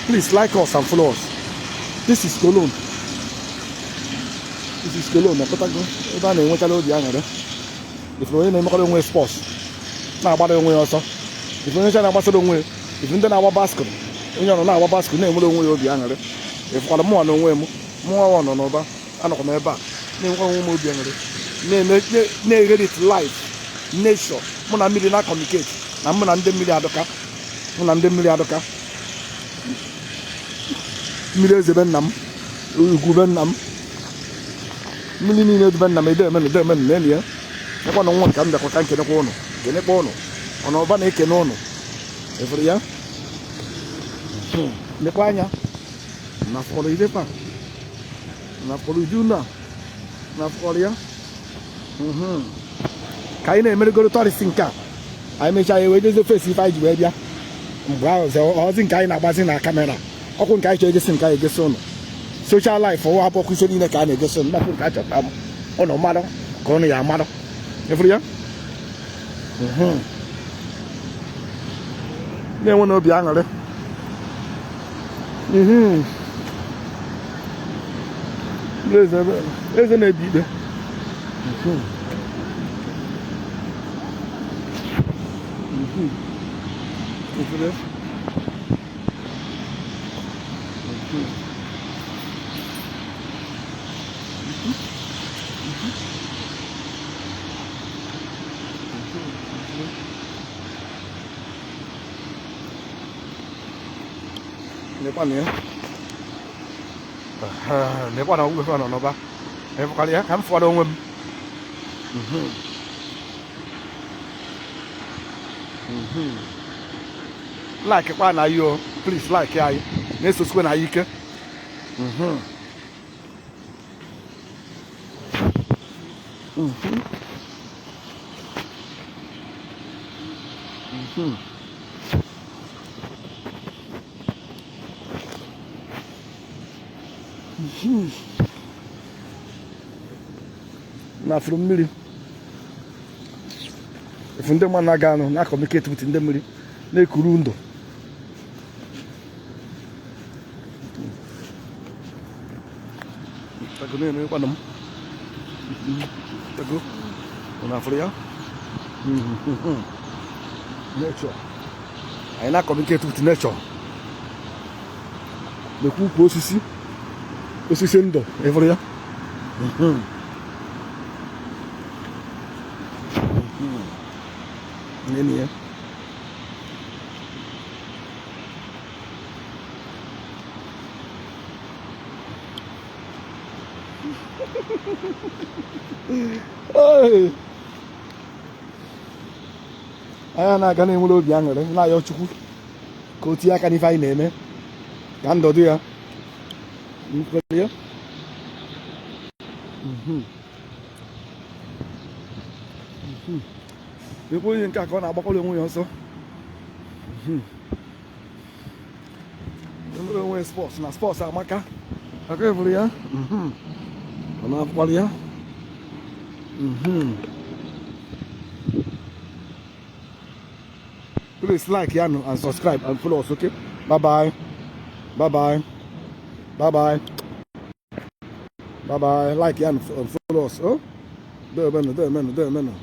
Please like us and follow us. This is Cologne. This is Cologne. Ọkọtago ebe a na-enwekarị obi aṅụrị. Ifuru onye na-emekarị onwe sports, na-agbara onwe ya ọsọ. Ifuru onye na-agbasara onwe ya. Ifuru ndị na-agba bicycle, onye ọnọ na-agba bicycle na-enwere onwe ya obi aṅụrị. Ịfụkwara mụnwa na onwe m, mụnwa nọ n'ụba, anọkwa m ebe a na-enwekwa onwe m obi aṅụrị, na-eherit life nature. Mụ na mmiri na communicate, na mụ na ndị mmiri adụka, mụ na ndị mmiri adụka. Mmiri eze be nna m, ugwu be nna m, mmiri niile dị be nna m. Ede emenụ, ede emenụ na enyi ya ekwa na nwa nke m bịakwa ka nkenekwa ụnụ, kenekwa ụnụ. Ọnọba na-ekene ụnụ. Efere ya lekwa anya na fọrọ idekwa na fọrọ uju na na fọrọ ya ka anyị na-emerigoro tourist nke a. Anyị mechaa ya wee jezie fesi ife anyị ji wee bịa. Mgbe ahụ ọzi nke anyị na-agbazi na camera ọkụ nke anyị chọrọ egosi, nke anyị egosi ụnụ. Social life ụwa abụọkwa ife niile ka a na-egosi ụnụ. Mmadụ nke a chọta ụnụ mmadụ ka ụnụ ya amarụ. Efere ya na-enwe n'obi aṅụrị. Eze na-ebi ikpe. Efere. Nekwa na ya, nekwa na ọgwụgwọ nọ n'ọba. Efụkwara ya ka m fụkwara onwe m. Like kwa na anyị o, please like anyị, na-esosikwe na anyị ike. Na furu mmiri efu ndị mmadụ na-aga anụ na communicate with ndị mmiri na-ekuru ndụ. Tago na-emekwanụ m tago na afụrụ ya nature. Anyị na communicate with nature. Lekwa ukwu osisi, osisi ndụ. Ịfụrụ ya? Nene ya. Hey! Anyị na-aga na-enwere obi aṅụrị, na-ayọ Chukwu ka o tinye aka n'ife anyị na-eme ka ndụ dị ya nkwere ya. Ekwe onye nke a ka ọ na-agbakwara onwe ya ọsọ. Enwere onwe sports na sports amaka aka. Efuru ya, ọ na-afụkwara ya. Please like ya and subscribe and follow us, okay? Bye bye, bye bye, bye bye, bye bye. Like ya and follow us. Oh, debe, debe, debe.